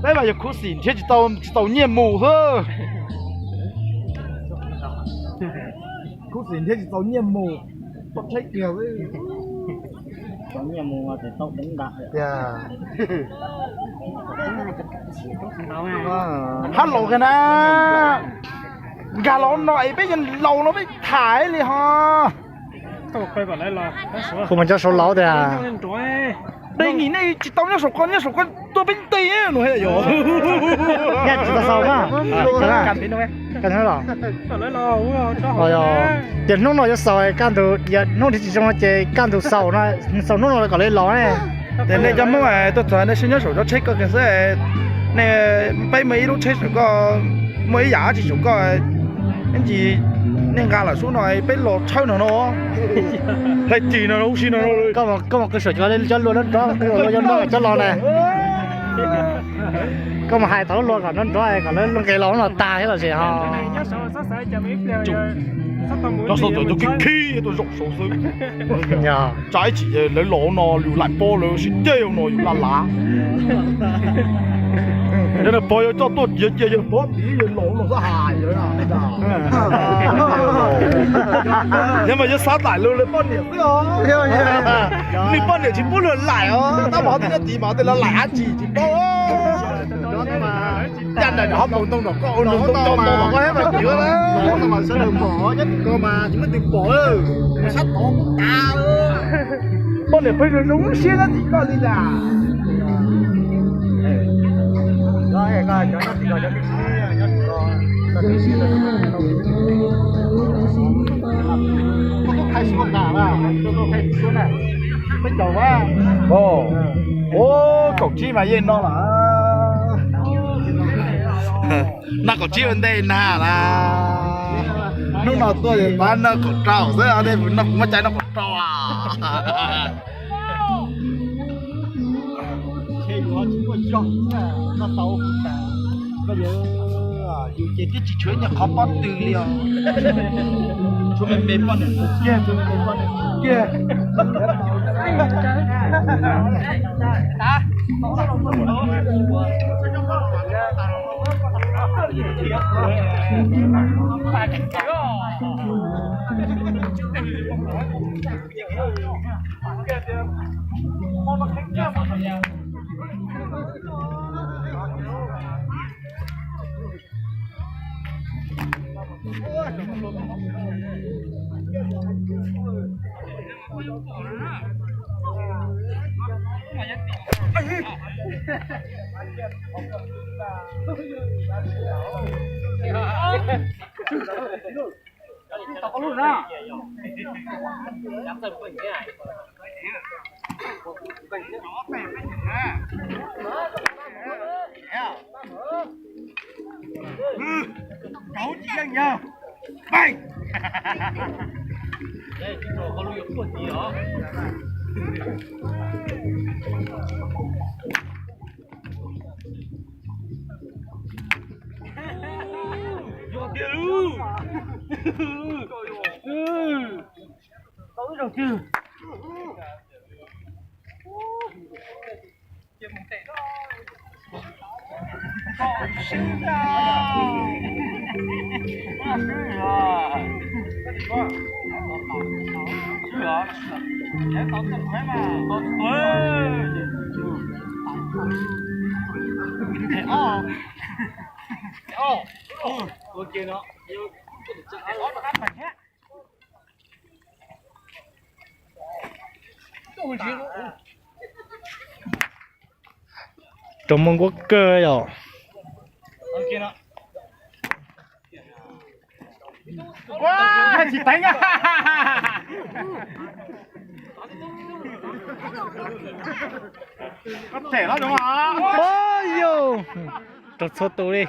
Peb mas yog khuv xim nrhiav tsis tau, tsis txaus nyiaj mus xwb. Khuv xim nrhiav tsis txaus nyiaj mus, tau tsheb kiag xwb. Hab laus kiag na, nkag los no es peb yog laus no peb tham li ho. Kuv mas cov saud laus tiag. Dej nim nej tsis tau nyob saum ko, nyob saum ko tuaj peb ntej no yog. Nyaj tsis tau xaus na. Tias hnub no yuav xaus kaj ntug, yog hnub nrhiav tsis zoo no ces kaj ntug xaus no, xaus hnub no kom lawv los ne. Ces nej cov Hmoob tuaj txog nej sib nyob saum cov tsheb ko kiag xwb. Nej, peb muaj ib lub tsheb saum ko, muaj ib yam dab tsi saum ko, ib ntsis nej nqa lawm sub no peb los tshawb no no. Hlais ris no huv si no. Koj mus qw saum cov luag nrob nrob, qw luag nyob nrob cov los na. Koj mus hais tau lub luag kom nrob nrob kom lawv nqis los los tag thiab los sis ho. Cov saum tawm cov khib khib tuaj zaum saud xwb. Tsam ib chim lawv los no yus laim pob lawv sib ceg no yus laj lav. Yog nws pog yog coj tuaj yog cia yawg pog tid yawg laus no xav hais. Yog mas yawg xav laim lawv poj niam xwb os. Nws poj niam tsis pub luag laim os, tab mas ho tej nyob tid mas tej lawv laim dab tsi tsis paub. Caj nraim ho mus ntoo nram koj ua ntoo ntoo ntoo ntoo mas koj thiab mas cwv na. Sawv daws pom nyob tim ko mas tsis muaj twg pom, sab tod tas. Poj niam pheej zoo zoo siab nyob tim koj li cas. Ua kaum tsib mas yeej no lawm. Noj kaum tsib ua ntej na las. Hnub no tuaj pab noj kaum rau xwb, noj kuv muab cai noj kaum rau. Yus ces twb tsis tshuav ib nyuag qhov pob tw li os. Tshuav me me poj niam kiag, tshuav me me poj niam kiag. Rau Hmoob Nquab kawg yom. Tsis teev. Rau txhua tus li.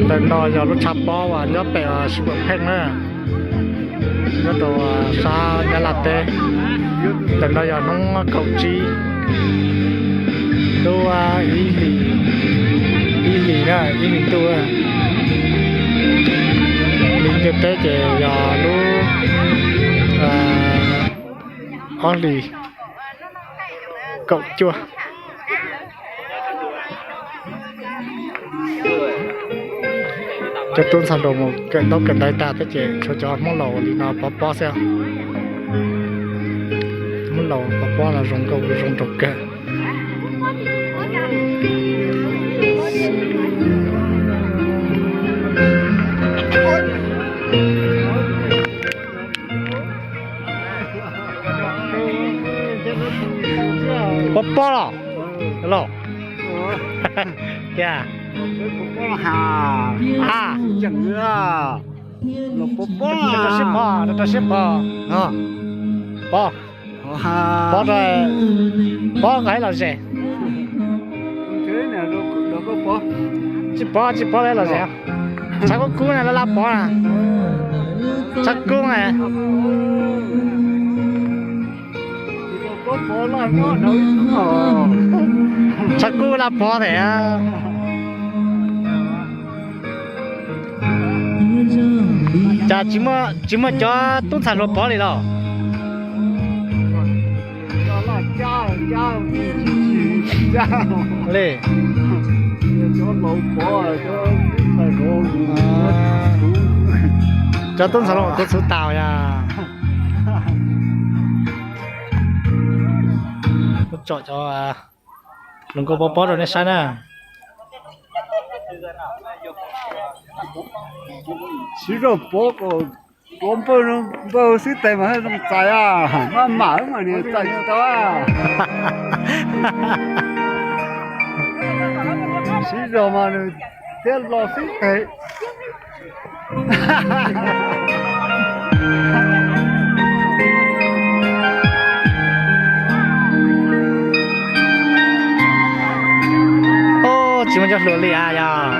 Ntawm no yog lub tshav pob uas nyob pem Sib Pam Pheej na, nyob rau sab Nyab Laj teb. Ntawm no yog hnub kaum tsib lub ib hlis, ib hlis na, ib hlis ntuj. Hli ntiaj teb ces yog lub ob hlis kaum cuaj. Cov tub ntxhais hluas mus kawm ntaub kawm ntawv tag thiab ces tshuav cov Hmoob laus li no pov pob xwb. Hmoob laus pov pob los zoo nkauj zoo nraug kawg. Pov pob los los tiag. A, rau rau siab pov, rau rau siab pov. Pov, pov, pov nqa los zes. Tsis pov, tsis pov los zes. Tshav kub kub na, laj laj pov na. Tshav kub na. Tshav kub laj pov thiab. Cas tsis muaj cov tub ntxhais hluas pov li los? Li, cov tub ntxhais hluas kuv txhuv tas yog. Tsom cov hluas nkauj pov pob rau nej saib na. Siv zog pov kom npawj xib tes mas zoo txais, maj mam mas nws txais tsis tau. Siv zog mas nws thiaj los xib tes. Tsis muaj cov hluas li a yog.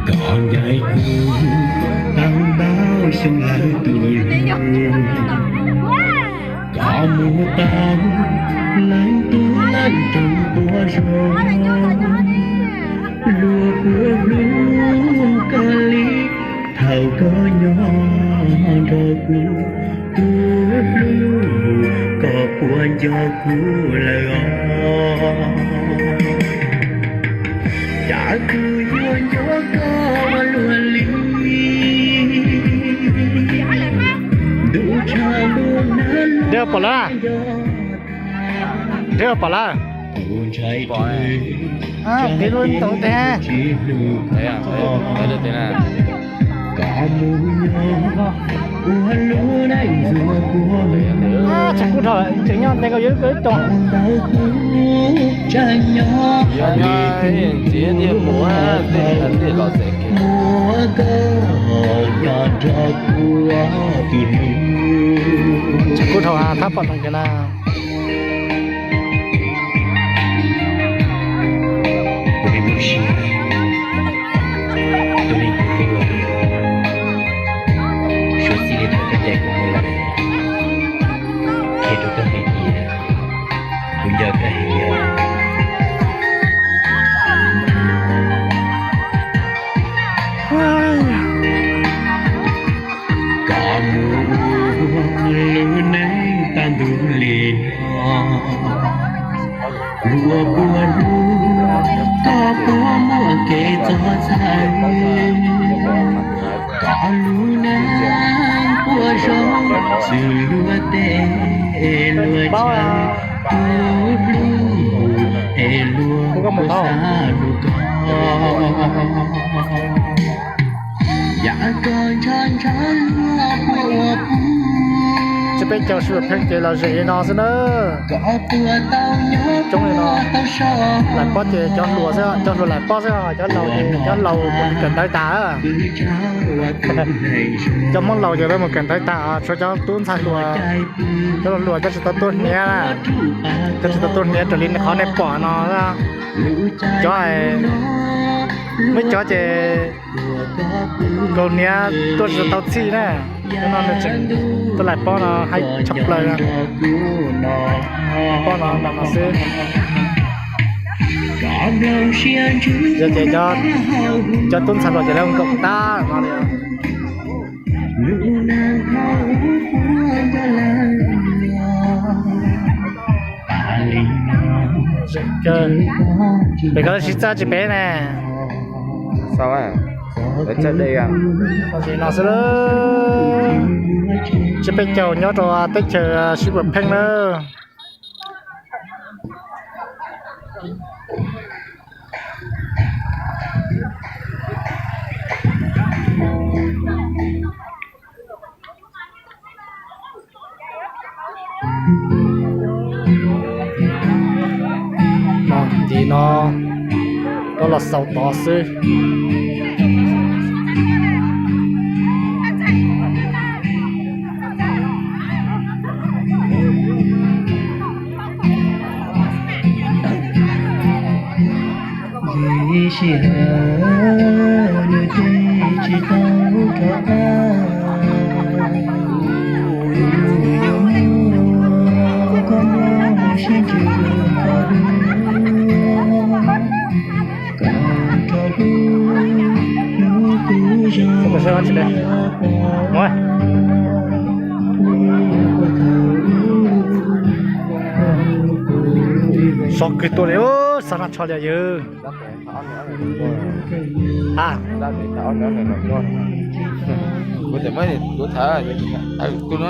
Koj ncaim kuv tau ntau xyoo lawm tus hlub, koj mus tau leej twg leej twg puas zoo, luag puas hlub koj li thaum koj nyob nrog kuv. Tus hlub, koj puas nco kuv lawm os? Cas kuv yuav nco koj luaj li. Ntuj tshav ntuj nag los, dej pom lawm, dej pom lawm. Kuv ntshai kuv tsis hlub koj. Ua lub neej ntxuav kuv, tseem kuj dhau, tseem nyob ntawm koj yuav ib tug ntawd kuv tseem nyob. Yog nyob ntxiv thiaj mus, tej los txawm muab koj nco nrog kuv tus hlub. Tseem kuj dhau, thab pom zoo kiag na. Kuv me muam siab, tus neeg kuv hlub, suav txij li thaum koj caij kuv mus lawm, qhia rau koj hais tias kuv nco koj heev yom. Koj mus ua lub neej tag ntuj li no, luag puas hlub koj puas muaj kev txob txhawj. Lub neej puas zoo, xws luag tej luag chaw, luag hlub es luag kuj xav hlub koj. Yam koj ntshaw ntshaw luag puas ua puag. Tsis peb caug sib pheej pheej ces los zem li no xwb na. Coob li no. Lawv pob ces cov hluas xwb, cov hluas lawv pob xwb, cov laus ces cov laus mus kawm ntawv tas. Cov Hmoob laus ces lawv mus kawm ntawv tas, tshuav cov tub ntxhais hluas, cov hluas cov tsis tau tuaj hniav, cov tsis tau tuaj hniav raws li qhov nej pom no. Cov, muaj cov ces kaus hniav tuaj tsis tau txhij na. Cov no nws tseem tuaj laim pob no haib tshaj plaws. Pob no no xwb. Yog ces cov tub ntxhais hluas ces lawv nkaum tag no li. Pem koj sib txawb tsis pem ne. Lawv txawj dej. Tam sim no xwb, tsis peb caug nyob rau teb chaws sib pheej pheej na. Ntxiv no koj los xaus tod xwb. Tsis hawm nws ces tsis tau rov qab, koj mloog sib ntsws qhov dwb, kom rov hlub hlub kuv zoo li qub. Sov kawg tuaj li, xav noj tsho li yawg. Ha, kuv tseem muab tus thav tus no.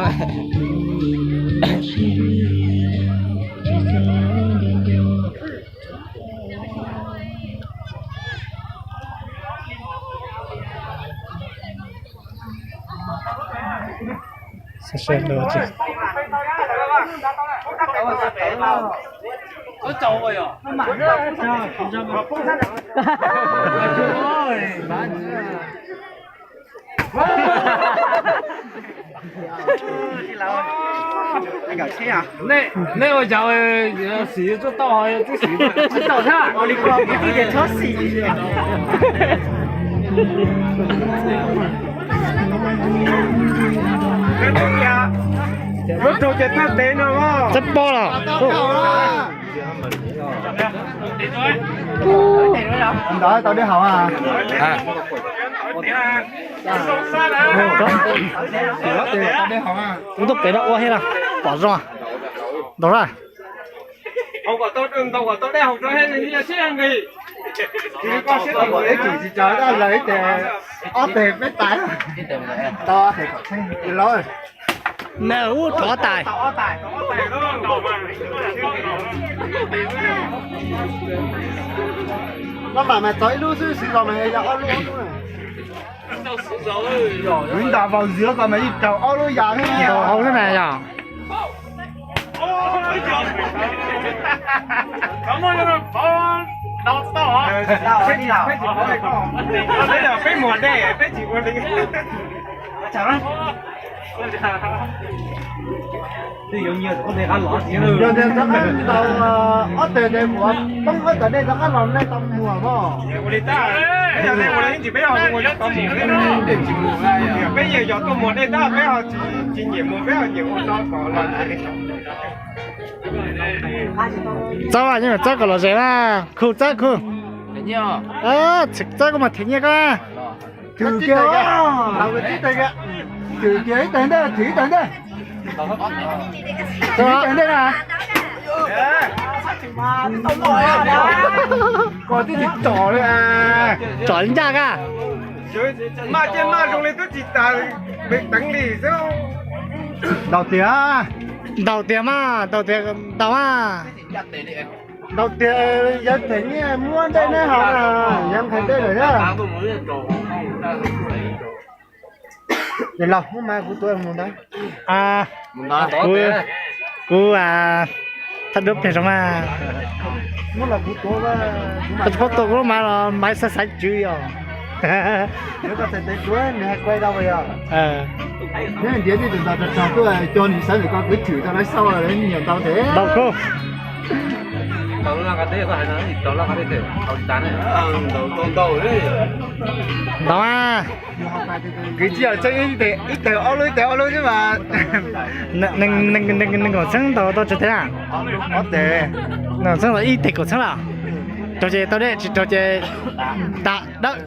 Saib seb lawv ua tsi. Nej ua cas xim tuaj tau, twb xim tsis tau thiab. Lub rau ces thaj tev no. Txawb pob los. Ntawd tau dej haus a. Kuv tuaj pem no ua thiab na, pom zoo. Ntaus a. Ntaus kom tau dej haus rau thiaj li sib nqis. Ib tug tsis tau daj laws ib teg, ob teg peb tais. Tau ob teg kom tsheej lawm. Nws ub rov tais. Maj mam mas txog ib lub xwb, siv zog mas yog ob lub ob lub. Vim ntam vaus zia ko mas yeej raug ob lub ya thiab. Ntaus hauv xwb na yog. Peb muag dej, peb tsis ua li. Yog tias rov qab ntaus ob teg ces kuv poob ob teg dej rov qab los nej tau muag mog. Peb yeej yog tuaj muag dej tab peb ho tsis nyiam muag, peb ho nyiam ua no kom los. Txawb, yeej txawb kom los zem na, khu txawb khu. Txawb kuv mas them nyiaj koj. Thwm kiag, thwm kiag ib teg ntej, thwm ib teg ntej. Thwm ib teg ntej na. Koj tib tsis tsom li. Tsom ncaj ka. Maj ces maj zoo li twb tsis tas, teev li xwb. Ntaus tiag, ntaus tiag mas, ntaus tiag, ntaus mas. Ntaus tiag, yawg them nyiaj muab ntej neb haus na, yawg them ntej lawm thiab. Ces los muab mas kuv tuav mus ntawd. Kuv, kuv thaj dub plig rau mas. Muab los kuv tuav, koj tsis paub tuav kuv lub mas los mas xav xaiv tswv yom. Nws koj txhais tes tuav nws hais kuv rau yom. Neb ntiav tij tus ntawd rog rog tuaj cog nws sawv ntawm koj kwv chwm rau lawv xauj lawv nyiam ntau tes. Ntaus kuv. Ntaus mas. Kwv tsis yog tseeb ib tes ob lub ib tes ob lub xwb mas. Nees nkaum txheeb ntaus tau tsawg tes na? Nees nkaum txheeb ntaus ib tes kaum txheeb los? Raug ces tau deb, tsis raug ces tas dawb.